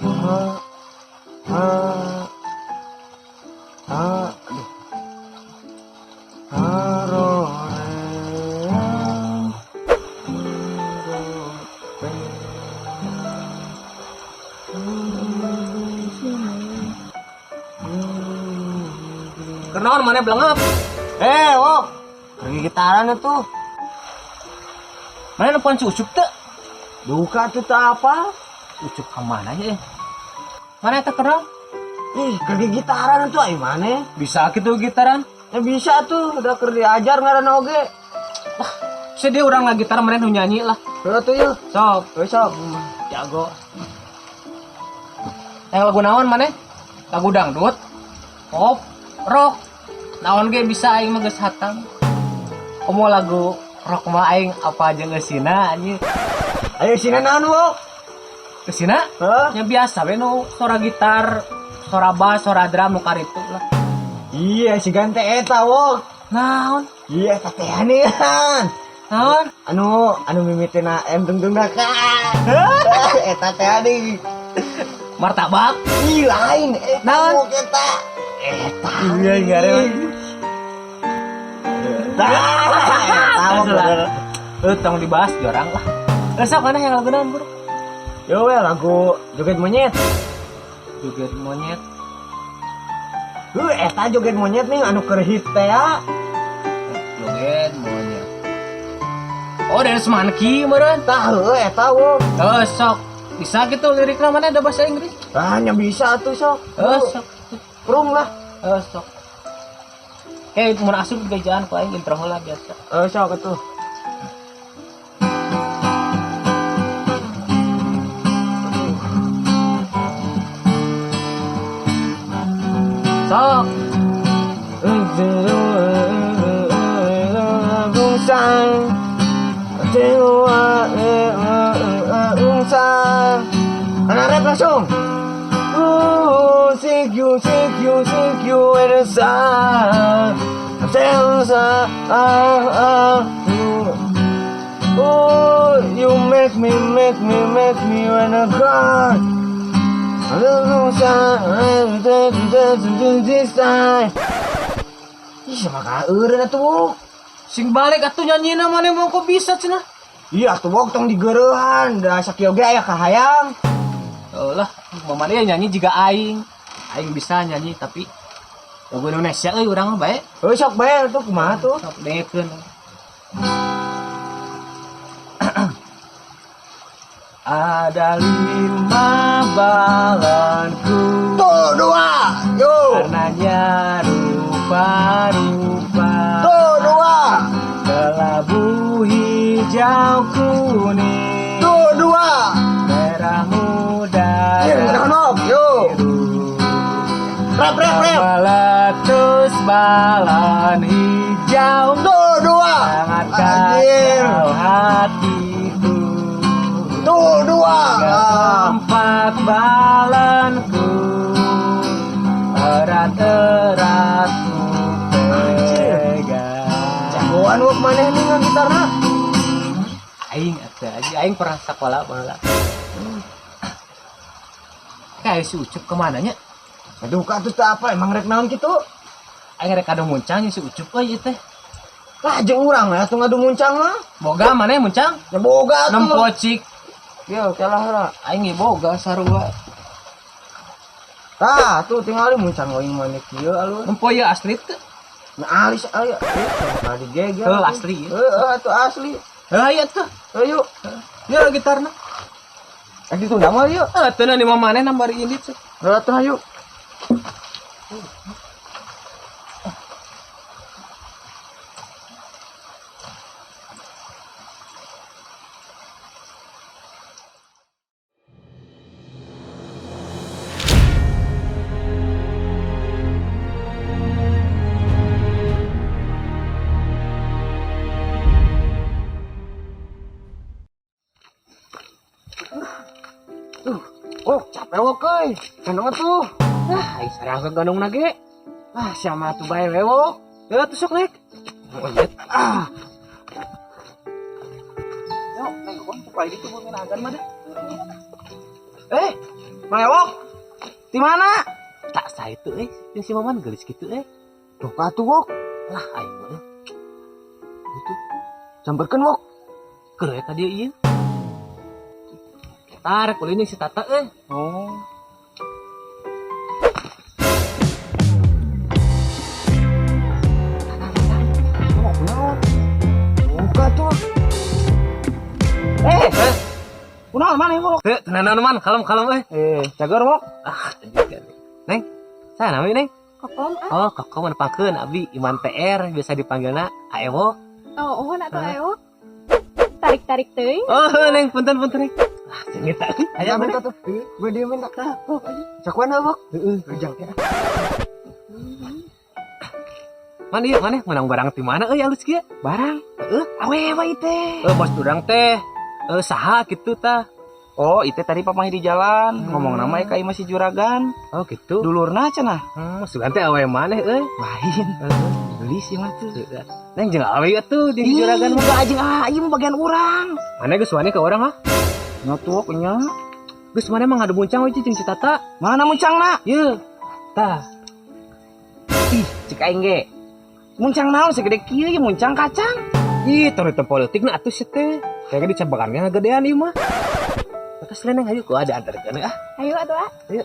Ha ha ha, aduh. Haroream. Kenaon mana belengap? Eh, wok. Pergi gitaran itu. Mana nempuan si Ucup teu? Duka tuh tak apa. Ucup ka mana ya? Mana eta kenal? Ih, kerja gitaran itu ay mana? Bisa gitu gitaran? Ya bisa tuh, udah kerja diajar ngaran oge. Sedih orang lah gitar mana nu nyanyi lah. Heuh tuh yuk. Sok, Heuh sok. jago. Yang lagu naon mana? Lagu dangdut, pop, rock. Naon ge bisa aing mah geus hatam. Komo lagu rock mah aing apa aja geusina anjing. Ayo sini naon, wok? Geusina? Hah? Ya biasa we nu suara gitar, suara bass, suara drum nu karitu lah. Iya, si gante eta, wok. Naon? Iya, eta teh anian. Naon? Anu, anu mimitina M tung tung daka. Eta teh ani. Martabak. Ih, lain eta Naon? wok eta. Eta. Iya, iya, iya. Eta. Eta wok. Lah. Eh, tong dibahas jorang lah. Eh, sok mana yang lagu naon, Bro? Yo we lagu joget monyet. Joget monyet. Heuh, eta joget monyet nih anu keur hit teh ya. Joget monyet. Oh, Dance Monkey meureun. Tah heuh eta wok. Eh, sok. Bisa gitu liriknya mana ada bahasa Inggris? Ah, nya bisa tuh sok. Eh, sok. Prung lah. Eh, sok. Kayak mun asup gejaan ku aing intro heula biasa. Eh, sok atuh. Sok. Anak rap langsung. Seek you, seek you, seek you in the sun. Oh, you make me, make me, make me wanna cry. Ih, sama kaeureun atuh, Wok. Sing balik atuh nyanyina mana mau kok bisa cenah. Iya atuh Wok tong digeureuhan, da sakieu ge aya kahayang. Oh lah, mama dia nyanyi juga aing. Aing bisa nyanyi tapi lagu Indonesia euy urang mah bae. Heuh sok bae atuh kumaha tuh? Sok dengekeun. Ada 5 balonku. Tuh dua, yo. Warnanya rupa-rupa. Tuh dua. Kelabu hijau kuning. Tuh dua. Merah muda. Iya, dan kenok, yo. biru. Rap, rap, rap. Meletus balon hijau. Tuh dua. Sangat Anjir. kacau hatiku. Tuh dua. Keempat balonku erat-erat ku pegang. Jagoan wok maneh nih ngagitarna. Aing atuh aja aing pernah sekolah baheula. Kayak si Ucup kemana nya? Aduh, ka atuh teu apa emang rek naon kitu? Aing rek adu muncang si Ucup euy ieu teh. Lah jeung urang mah atuh ngadu muncang mah. Boga maneh muncang? Ya boga atuh. Nempo cik. Yo, kalah lah. Aing ge boga sarua. Tah, tuh tingali muncang aing maneh kieu alus. Nempo ieu asli teu? Nah, alis aya. Tah digeger. Heuh, asli. Heuh, atuh asli. Heuh, ieu tuh. Ayo. Ya gitarna. Eh ditunda mah yuk. Ah, teu di maneh nambari ini tuh. Heuh atuh ayo. Oh, capek wok euy. Gendong atuh. Ah, aing sarang ke gandong nage. Ah, siapa atuh bae we wok. Heuh, atuh sok naik. Monyet. Ah, Yo, naik gua supaya gitu gua agan mah dah. Mewok. Di mana? Tak sah itu jeung si Maman geulis kitu Duh atuh wok. Lah aing mah Itu. Samperkeun wok. Keur ka dieu ieu. Tarik ulin si Tata Oh. Buka tuh. Kunaon maneh wok? Teu, tenanan man, kalem-kalem Cager wok. Ah, Neng, saya nami Neng. Kokom ah. Oh, Kokom nepangkeun abdi Iman TR biasa dipanggilna Aewo. Oh, oh nak tuh Aewo. Tarik-tarik teuing. Oh, Neng, punten-punten Neng. Ah, sengit teh. Aya minta tuh. Gue dia minta. Cakuan wok. Heeh. Rujang. Man ieu maneh menang barang ti mana euy alus kieu? Barang. Heeh. Awewe teh. Bos urang teh. Saha kitu tah? Oh, itu tadi papah di jalan. Ngomong nama ka imah si juragan. Oh, gitu. Dulurna cenah. Sugan teh awewe maneh euy. Lain. Beli sih mah tuh. Neng jeung awewe atuh jeung juragan mah. Mah jeung ah, ieu mah bagian urang. Maneh geus wani ka urang ah? Nyotuok nya. Geus maneh mah ngadu muncang we jeung si Tata. Mana muncangna? Ieu. Tah. Ih, cek aing ge. Muncang naon segede kieu ye muncang kacang. Ih, tong ditempel leutikna atuh sia teh. Kayaknya dicabakan ngagedean ieu mah. Terus Neng ayo ku ada antarkeun ah. Ayo atuh ah. Ayo.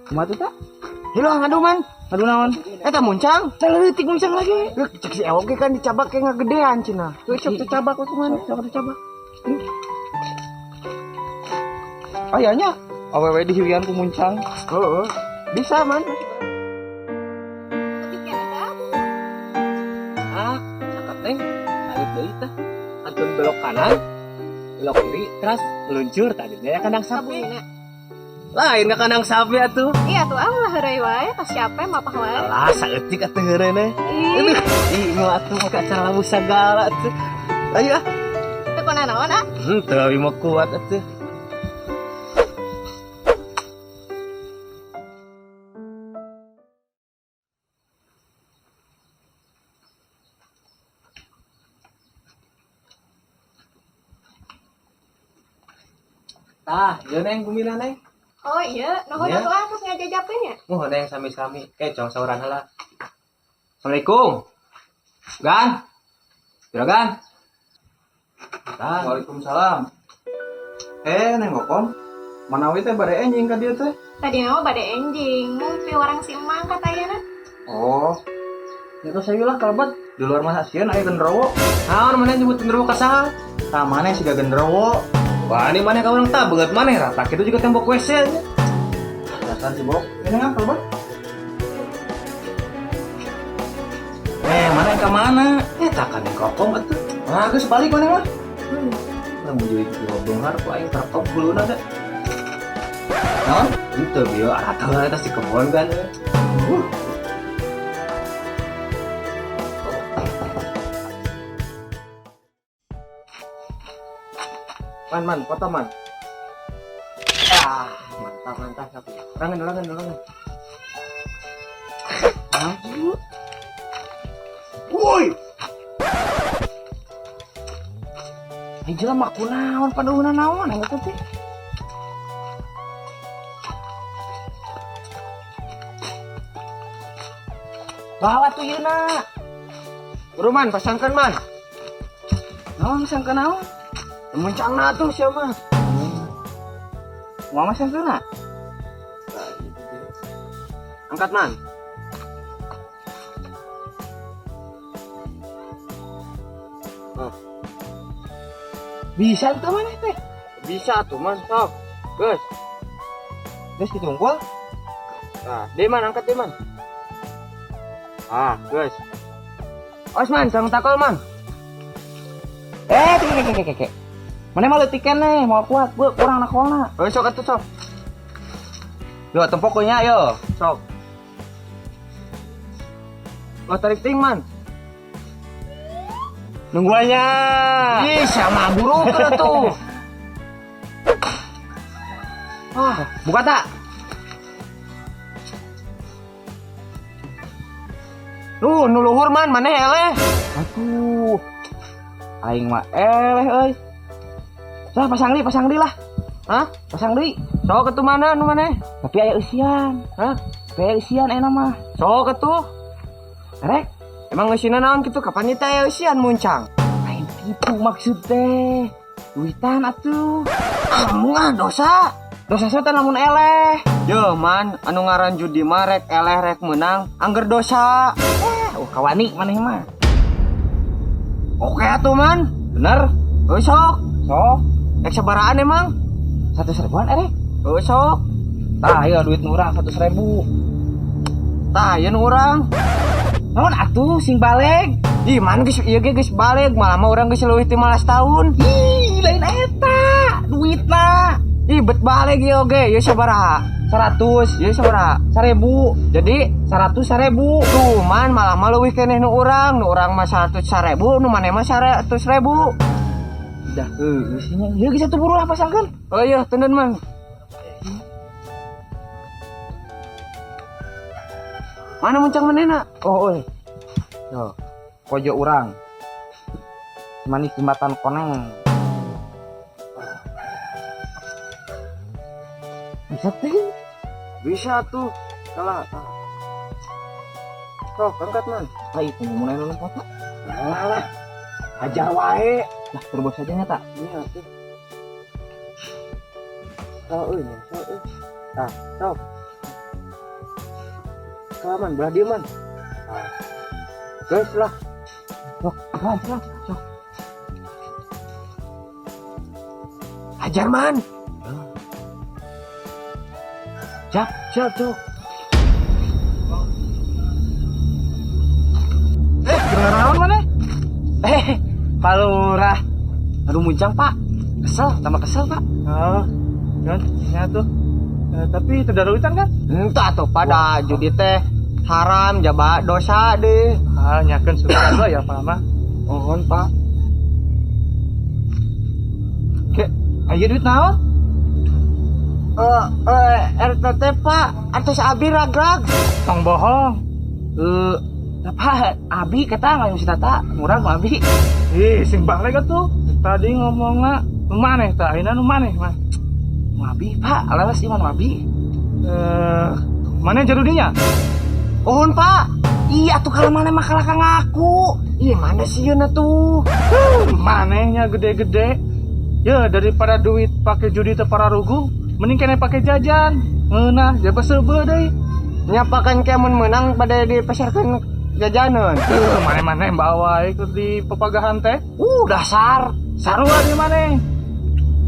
Kumaha tuh tak? Hilo ngadu man. Ngadu naon? Eta muncang. Teh leutik muncang lagi. Cek si Ewok ge kan dicabak kayak ngagedean cenah. Tuh sok teu cabak we kumaha? Sok teu cabak. Ayahnya awewe dihiwian ku muncang. Heeh. Bisa man. Tapi kena tahu. Ah, cakep Neng. Tarik deui tah. Antun belok kanan, belok kiri, terus meluncur tadi ya kandang sapi. Kabungina. Lain ka kandang sapi atuh. Iya tuh ah ulah heureuy wae, tas siapa mapah wae. Alah, saeutik atuh heureuna. Ih, Ih, mau atuh make acara labu sagala atuh. Ayo ah. teu kunaon ah. Teu abi mah kuat atuh. Tah, ieu Neng gumina Neng. Oh iya, nuhun Iya. atuh ah terus ngajajakeun nya. Muhun Neng sami-sami. Cong sauran heula. Assalamualaikum. Gan. Juragan. Tah, Waalaikumsalam. Neng Kokom. Manawi teh bade enjing ka dieu teh? Tadi mah bade enjing, mung piwarang si emang katayana. Oh. Ya tos ayo lah kalebet. Di luar mah sieun aya genderowo. Naon maneh nyebut genderuwo ka saha? Tah maneh siga genderowo. Wah, ini maneh ka urang tah beungeut maneh rata kitu juga tembok WC nya. Dasar si Bok. Ini ngah kalebet. Maneh ka mana? Tah kan Neng Kokom atuh. Wah, geus balik maneh mah. Urang mun jadi beunghar ku aing terekop huluna teh. Naon? Itu bieu arata eta si kebon kan. Man, man, foto man. Ah, mantap, mantap. Ulangan, ulangan, ulangan. Woi. Ini jelema kunaon paduhuna naon eta teh? Bawa tuh ieu na. Buru man, pasangkeun man. Naon pasangkeun naon? Muncangna tuh sia mah. Mama sangkeunna? Angkat man. Oh. Bisa tuh mana teh? Bisa tuh man, sok. Geus. Geus kitu unggul. Nah, deh man, angkat deh man. Ah, geus. Os man, sang takol man. Keke. Mana mah leutik keneh, mau kuat, bu, kurang nakolna. Oh, sok atuh sok. Yo, tempok nya yo, sok. Lo tarik ting man. Nungguannya. Ih, sama buruk tuh. Wah, buka tak? Tuh, nu luhur man, maneh eleh. Aduh. Aing mah eleh euy. Lah pasang deui lah. Hah? Pasang deui. Sok atuh mana nu maneh? Tapi aya eusian. Hah? Tapi aya eusian aya mah. Sok atuh. Rek, Emang eusina naon kitu kapan ieu teh aya eusian muncang? Lain kitu maksud teh. Duitan atuh. Ah, mungah dosa. Dosa teh lamun eleh. Yo man, anu ngaran judi mah rek eleh rek menang, angger dosa. Oh kawani maneh mah. Oke atuh man. Bener? Heuh sok. Sok. Rek sabaraan emang? 100 ribuan erek. Heuh sok. Tah ieu duit nu urang 100.000. Tah ieu nu urang. Naon atuh sing baleg? Ih, man geus ieu ge geus baleg, malah mah urang geus leuwih ti 15 tahun. Ih, lain eta. Duitna Ih, bet baleg ieu oge, ieu sabaraha? 100, Ieu sabaraha? 1000, Jadi 100 1000. tuh man malah mah leuwih keneh nu urang mah 100 seribu, nu maneh mah 100.000. Dah heuh isinya. Ieu geus atuh buru lah pasangkeun. Oh iya, tenden man. Mana muncang manehna? Oh, euy. Yo, pojok urang. Manis jembatan koneng. Bisa teh? Bisa tuh. Salah. Sok, angkat man. Ah, itu mulai nonton foto. Lah lah. Hajar wae. Lah, terobos saja nya tak. Iya tuh. Oh, euy, sok euy. Tah, sok. Kalah man, belah dia man. Tah. Geus lah. Sok, apaan sih? Sok. Hajar man. Siap, Siap, cok. Eh, naon maneh? Eh, Pak Lurah. Aduh muncang, Pak. Kesel, tambah kesel, Pak. Oh, kan, ya tuh. Eh, tapi tidak duitan kan? Entah tuh pada judi teh haram jaba dosa deh. Ah, nyakeun suka ya Pak mah. Mohon Pak. Ke, aya duit naon? Eh eh RTT Pak, atas abi ragrag. Tong bohong. Eh, apa Abi kata nggak si Tata, murah mah Abi. Ih, sing balik atuh. Tadi ngomongna nu maneh tah, ayeuna nu maneh mah. Nu Abi, Pak, alas iman Abi. Eh, maneh jarudinya? Mohon Pak. Iya tuh kalau mana mah kalah kang ngaku. Ih, mana sih yeuna tuh? Manehnya gede-gede. Ya, daripada duit pakai judi teu pararuguh, mending kene pakai jajan. Ngeunah, jaba seubeuh deui. Nyapakan ke mun menang pada dipasarkan jajanan. Tuh, maneh-maneh bawa ikut di pepagahan teh. Dasar. Sarua di maneh.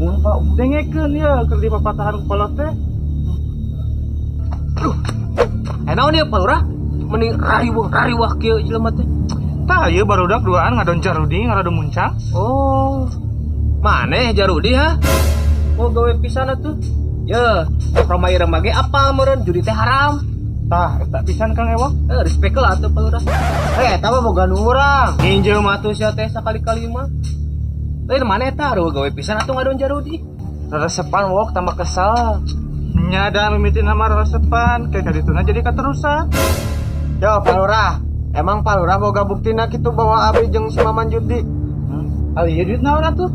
Mun Pak, Dengekeun ya keur di papatahan kolot teh. Eh naon ieu Pak Lurah? Mending rariweuh rariwah kieu jelema teh. Tah ieu barudak duaan ngadon jarudi ngaradu muncang. Oh. Maneh jarudi ha? Oh gawe pisan atuh. Ye, Roma Irama ge apal meureun judi teh haram. Tah eta pisan Kang Ewok. Eh, respect lah atuh Pak Lurah. Eh, eta mah boga nu urang. Nginjeum atuh sia teh sakali-kali mah. Lain maneh eta aduh gawe pisan atuh ngadon jarudi. Resepan wok tambah kesel. Nya da mimitina mah resepan kayak kadituna jadi katerusan. Yo, Pak Lurah. Emang Pak Lurah boga buktina kitu bahwa abi jeung si Maman judi? Ali ieu duit naon atuh?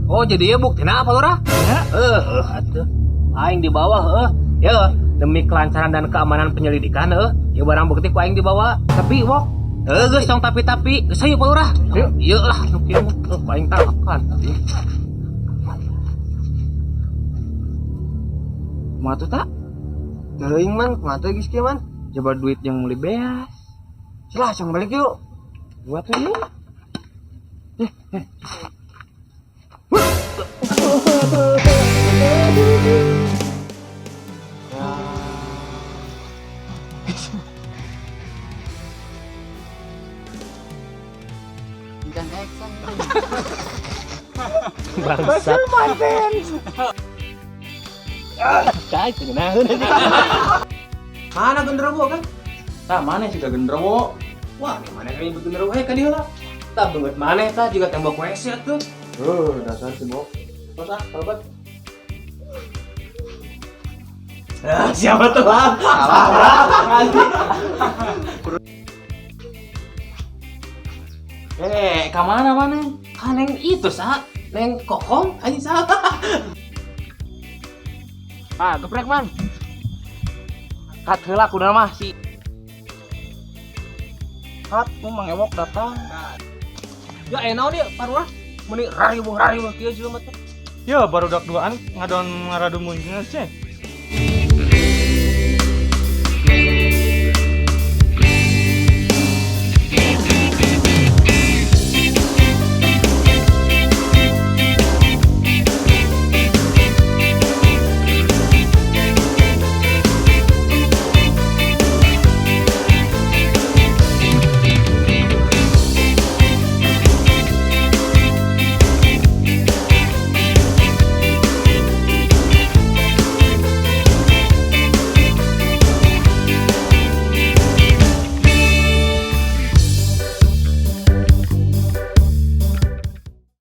Oh, jadi ya buktina apa Lurah? Nya. Eh, atuh. Aing di bawah heuh. Ya, demi kelancaran dan keamanan penyelidikan heuh, ya barang bukti ku aing dibawa. Tapi wok Heuh, geus tong tapi-tapi. Geus hayu Pak Lurah. Yuk. Ieu lah nu kieu mah. Heuh, ku aing tangkapan. Kumaha tuh tak? Teuing man, kumaha teh geus kieu man? Coba duit yang beli beas. Lah, sang balik yuk. Buat tuh yuk. Eh. Bangsat. Ah, itu ngeunaheun anjing. Mana genderuwo kan? Tah mana sih genderuwo? Wah, ini mana kayaknya genderuwo eh ka dieu lah. Tah beungeut maneh tah juga tembok WC atuh. Dasar si Bok. Terus ah, sahabat. Ah, siapa tuh? Salah. Eh, ka mana mana? Kan yang itu, sa. Neng Kokom anjing salah. Ah, geprek man. Kat heula kudu mah si Hat, mu Mang Ewok datang. Ya enak dia parurah. Meni rariweuh rariweuh kieu jelema teh. Ya barudak duaan ngadon ngaradu munjungan sih.